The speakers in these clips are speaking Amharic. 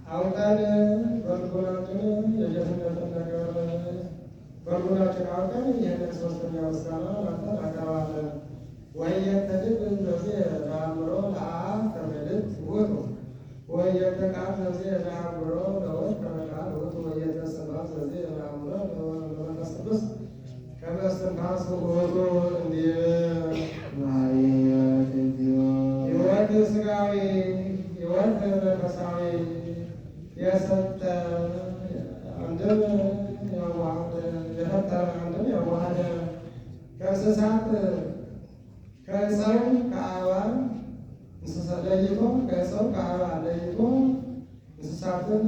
አውቀን በልቡናችን የጌትነትን ነገር በልቡናችን አውቀን ይህንን ሶስተኛ ምስጋና ላንተ እናቀርባለን። ወየተ ልብ ዘዚህ ለአእምሮ ለአብ ከመ ልብ ውእቱ ወየተ ቃል ዘዚህ ለአእምሮ ለወልድ ከመ ቃል ውእቱ ወየተ እስትንፋስ ዘዚህ ለአእምሮ ለመንፈስ ቅዱስ ከመ እስትንፋስ ውእቱ እንዲል። ወሀቤ ሕይወት እግዚኦ። ሕይወት ሥጋዊ ሕይወት መንፈሳዊ የሰጠ፣ አንድም ያዋሃደ፣ የፈጠረ፣ አንድም ያዋሃደ፣ ከእንስሳት ከዕፀው ከአዕዋፍ እንስሳ ለይቶ፣ ከዕፀው ከአዕዋፍ ለይቶ እንስሳትን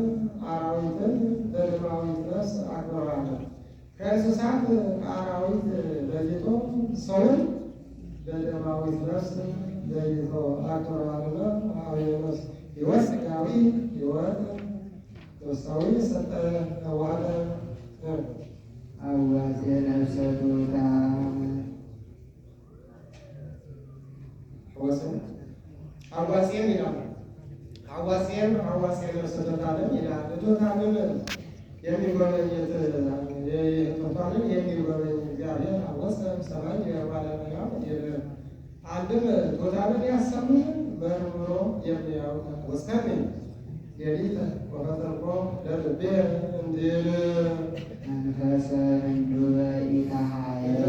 አራዊትን በደማዊት ነፍስ አክብረዋል። ከእንስሳት ከአራዊት ለይቶ ሰውን በደማዊት ነፍስ ለይቶ አክብረዋልና ሕይወት ሥጋዊ ሕይወት መንፈሳዊ ሰጠ፣ ያዋሃደ። አዋፄ ነፍሰ ትሑታን። አዋፄም ይላል። አዋፄም አዋፄ ነፍሰ ትሑታንም ይላል። ትሑታንን የሚጎበኝት ትሑታንን የሚጎበኝ እግዚአብሔር አወፀ ሰማይ ባለሙያው። አንድም ትሑታንን ያሰቡትን መርምሮ የሚያውቅ ወስከኒ ሌሊተ ወፈጠርኮ ለልቤ እንዲል። መንፈሰ ምንዱበ ኢተሃየየ።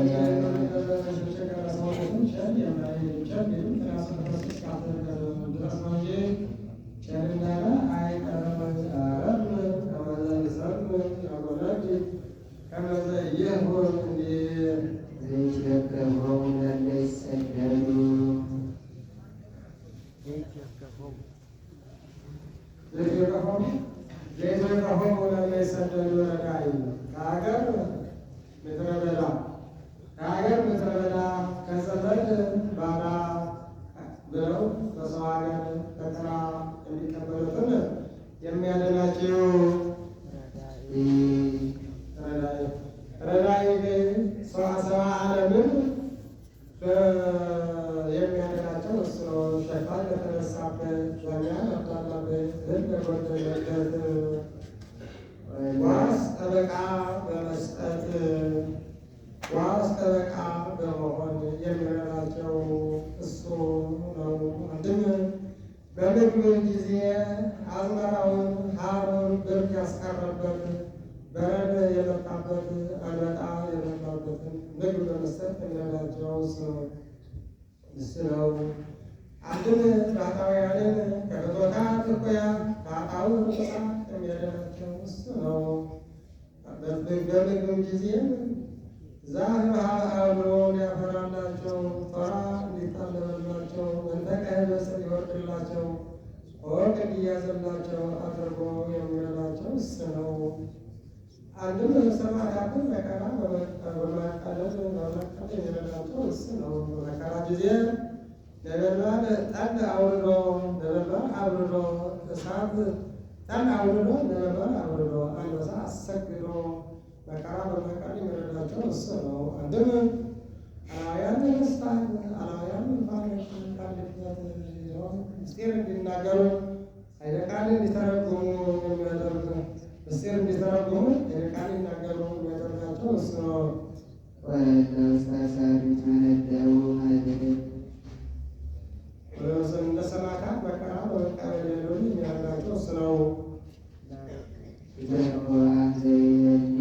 ዘይትለከፎሙ ለእለ ይሰደዱ። ዘይትለከፎሙ ለእለ ይሰደዱ ረዳኢ ከሀገር ምድረ በዳ፣ ከሀገር ምድረ በዳ ከዘመድ ባዳ ብለው በሰው ሀገር መከራ የሚቀበሉትን የሚያድናቸው። ረዳኢ። ረዳኢ ሰብአ ዓለምን የሚያድናቸው እሱ ነው። ሸፋኝ ለተነሳበት፣ ዳኛ ለተጣላበት፣ ሕግ ለጎደለበት ዋስ ጠበቃ በመስጠት፣ ዋስ ጠበቃ በመሆን የሚረዳቸው እሱ ነው። አንድም በምግብ ጊዜ አዝመራውን ሐሩን ብርቅ ያስቀረበት፣ በረድ የመጣበት፣ አንበጣ የመጣበትን ምግብ በመስጠት የሚረዳቸው እሱ ነው። አንድም ባሕታውያንን ከፍትወታት እኩያን ከኃጣውእ ርኩሳን የሚያድናቸው እሱ ነው። በምግብም ጊዜ ዛፍ አብሮ እንዲያፈራላቸው፣ ቶራ እንዲታለበላቸው፣ መንጠቀ ህብስት እንዲወርድላቸው፣ ወርቅ እንዲያዝላቸው አድርጎ የሚረዳቸው እሱ ነው። አንድም ሰማዕታትን መከራ በማቃለል በመቀበል የሚረዳቸው እሱ ነው። በመከራ ጊዜ ነበልባል ጠል አውርዶ፣ ነበልባል አውርዶ፣ እሳት ጠል አውርዶ፣ ነበልባል አውርዶ፣ አንበሳ አሰግዶ መከራ በመቀበል የሚረዳቸው እሱ ነው። አንድም አላውያን ነገሥታት አላውያን ካሉበት ምስጢር እንዲናገሩ፣ ኃይለ ቃል እንዲተረጉሙ የሚያደርግ፣ ምስጢር እንዲተረጉሙ፣ ኃይለ ቃል እንዲናገሩ የሚያደርጋቸው እሱ ነው። ወለለ ውስተ ሰሪት መነደቡ መልእክት። እንደ ሰማዕታት መከራ በመቀበል የሚያደርጋቸው እሱ ነው። ዘርሁባን ዘይበሊ።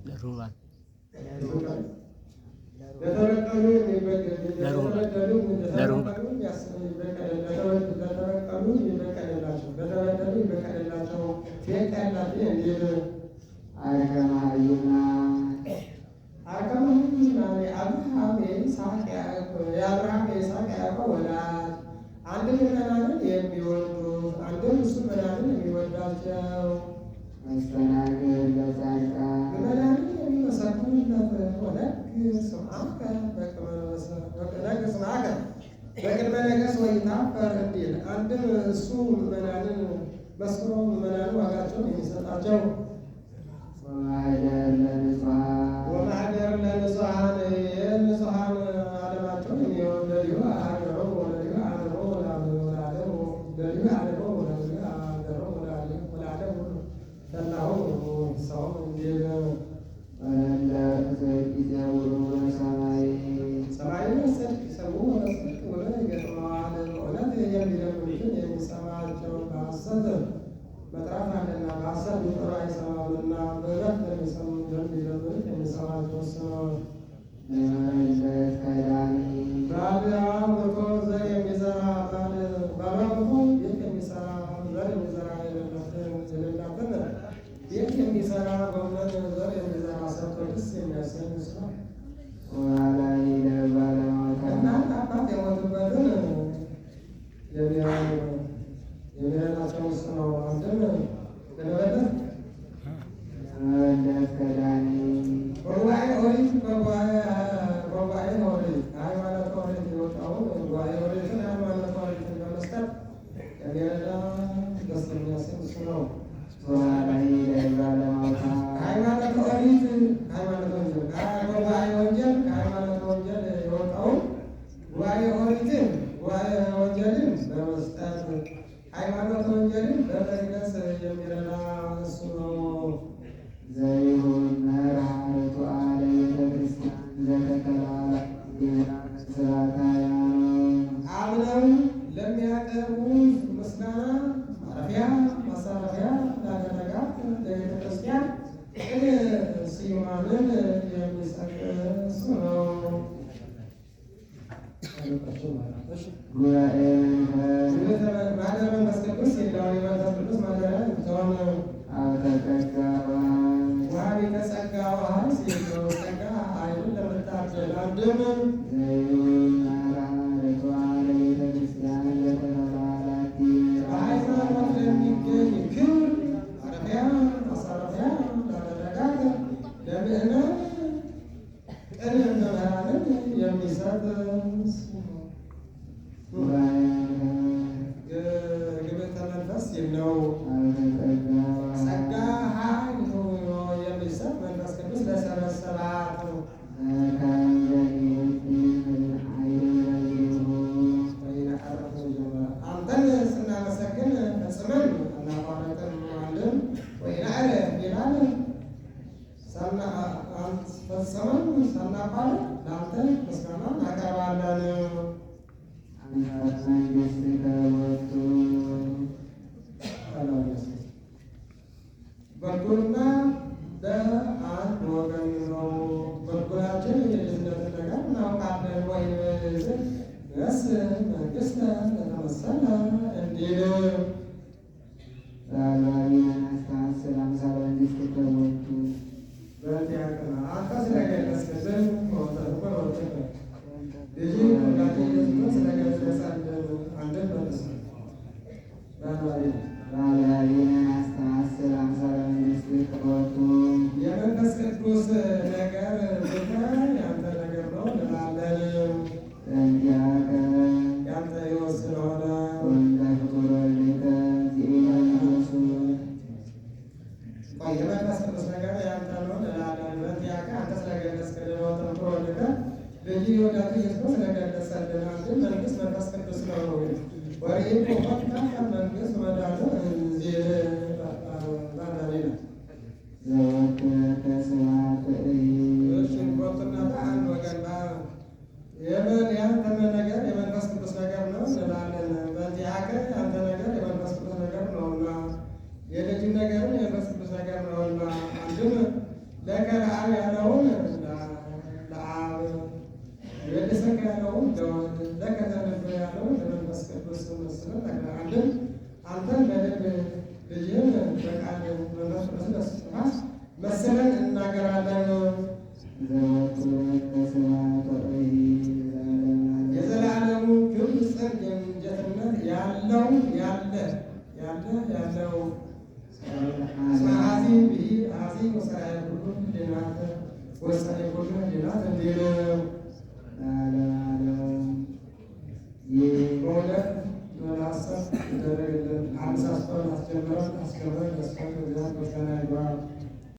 ለሩባን። ለተበቀሉ ለተበደሉ ለተበቀሉ ይበቀልላቸው፣ ለተበደሉ ይበቀልላቸው ያላቸው እንዲል። አርከ መሃይምናን። አርከ መሃይምናን የአብርሃም የይስሐቅ የአብርሃም የይስሐቅ ያዕቆብ ወላጅ፣ አንድም ምዕመናንን የሚወዱ፣ አንድም እሱ ምዕመናንን የሚወዳቸው። መስተናግድ ለጻድቃን። ምዕመናንን የሚመሰክሩለት ወነግር ስምዐከ ስምዐከ በቅድመ ነገሥት ወይታፈር እንዲል። አንድም እሱ ምዕመናንን መስክሮ ምዕመናንን ዋጋቸውን የሚሰጣቸው። ወማኅደር ለንጹሐን። ወማኅደር ለንጹሐን የንጹሐን ዓለማቸውን የሚሆን ለሊሁ አሃድሮ ወለሊሁ አድሮ ለዓለሙ ለሊሁ አድሮ። ወለዓለም ሁሉ ፈላሁ ሰው እንዲል። ወለለ ጽድቅ ይጸውዑ ሰማይ። ሰማይን ጽድቅ ሰው ጽድቅ ብሎ ይገጥመዋል። በእውነት የሚለምኑትን የሚሰማቸው በሐሰት መጥራት አለና በሐሰት ቢጠሩ አይሰማምና በእውነት ለሚለምኑት የሚሰማቸው እሱ ነው። ለመበለት ከዳኒ። ባሏ ሞቶ ዘር የሚዘራ ባሏ ሞቶ ቤት የሚሰራ ዘር የሚዘራ የሌላትን ቤት የሚሰራ ጎመን ዘር የሚዘራ ሰርቶ ደስ የሚያሰኝ እሱ ነው። ወባላይ ለባለሞታ። እናት አባት የሞቱበትን የሚረዳቸው እሱ ነው። አንድም ለመበለት ለመበለት ከዳኒ። በጉባኤ ኦሪት በጉባኤ ኦሪት ከሃይማኖት ኦሪት የወጣውን ጉባኤ ኦሪትን ሃይማኖት ኦሪትን በመስጠት የሚረዳ ደስ የሚያሰኝ እሱ ነው። ወባላይ ለባለሞታ። ከሃይማኖት ኦሪት ከሃይማኖት ወንጀል ከጉባኤ ወንጀል ከሃይማኖት ወንጀል የወጣውን ጉባኤ ኦሪትን ጉባኤ ወንጀልን በመስጠት ሃይማኖት ወንጀልን በመግለጽ የሚረዳ እሱ ነው። ዘይሁን መርሃ ርቱዐ ለቤተ ክርስቲያን ዘተከላ ስርዓተ ሃይማኖት። አምነው ለሚያቀርቡ ምስጋና ማረፊያ ማሳረፊያ ላደረጋት ለቤተ ክርስቲያን ቅን ስዩማንን የሚሰጥ እሱ ነው። ጉባኤ መንፈስ። ማደረ መንፈስ ቅዱስ የለው የመንፈስ ቅዱስ ማደሪያ የምትሆን ሀብተ ጸጋ ወኃይል። ወሀቢተ ጸጋ ወኃይል ሲለው ጸጋ ኃይልን ለምታድል አንድም ዘይሁን መርሃ ርቱዐ ለቤተ ክርስቲያን ዘተከላ ላቲ። በሃይማኖት ለሚገኝ ክብር ማረፊያ ማሳረፊያ ላደረጋት ለምእመን ቅን መምህራንን የሚሰጥ እሱ ነው። ጉባኤ መንፈስ። ግብተ መንፈስ ሲል ነው። ሀብተ ጸጋ ጸጋ ወኃይል። ኃይል ሆኖ የሚሰጥ መንፈስ ቅዱስ ለሰበሰባት ነው። ዘከመ ይእቲ ኃይል በዚሁ። አንተን ስናመሰግን ፈጽመን አናቋረጥም። አንድም ወይንዕርፍ ይላል ፈጽመን ሳናቋርጥ ለአንተ ምስጋና እናቀርባለን። አምሳለ መንግሥትከ ወቱ። በጎና በአንድ ወገን ነው። በጎናችን የልጅነትን ነገር እናውቃለን። ወይ በስ መንግስተ ለተመሰለ እንዲል። በአልባቢ ነስተሐስል አምሳለ መንግሥትከ ወቱ። በዚያቅና አንተ ስለገለጽክልን ልጅ ወላጅ ኢየሱስ ስለገለጸልን አንድን መልስ በአልባቢ በአልባቢ ነስተሐስል አምሳለ መንግሥትከ ወቱ። የመንፈስ ቅዱስ ነገር ብቻ የአንተ ነገር ነው እንላለን። በእንቲአከ የአንተ ሕይወት ስለሆነ ወእንተ ፍቁር ወልድከ እግዚእነ ኢየሱስ። ቆይ የመንፈስ ቅዱስ ነገር ያንተ ነው እንላለን። በእንቲአከ አንተ ስለገለጽክልን ወጥቶ ወልድከ ልጅ ወዳጅ ኢየሱስ ስለገለጸልን አንድም መንግስት መንፈስ ቅዱስ ነው። ወርኢኩ ኮታ መንግስት መዳኑ እንዚል ባዳሪ ነው። ዘወትከ ስብሐት እሺ ወጥና አንድ ወገን የምን ያንተ ነገር የመንፈስ ቅዱስ ነገር ነው እንላለን። በእንቲአከ ያንተ ነገር የመንፈስ ቅዱስ ነገር ነውና የልጅ ነገርም የመንፈስ ቅዱስ ነገር ነውና አንድም ለከ ለአብ ያለውን ለአብ የልሰከ ያለውን ለወልድ ለከ ለልብ ያለውን ለመንፈስ ቅዱስ መስለን አንድም አንተን በልብ ልጅህን በቃል መንፈስ ቅዱስን በስፋት መስለን እናገራለን። ዘወትከ ስብሐት ለዓለመ ዓለም። የዘላለሙ ክብር ጽድቅ ጌትነት ያለው ያለ ያለ ያለው እስመ አኀዚ ብሂል አኀዚ ወሠራዬ ኩሉ ህሊናት ወሠራዬ ኩሉ ህሊናት እንዲል። ለዓለመ ዓለም። ይህ በእውነት ለማሰብ ይደረግልን። አነሳስቶን አስጀምረን አስገብረን ያስፈን እግዚአብሔር ምስጋና ይግባው።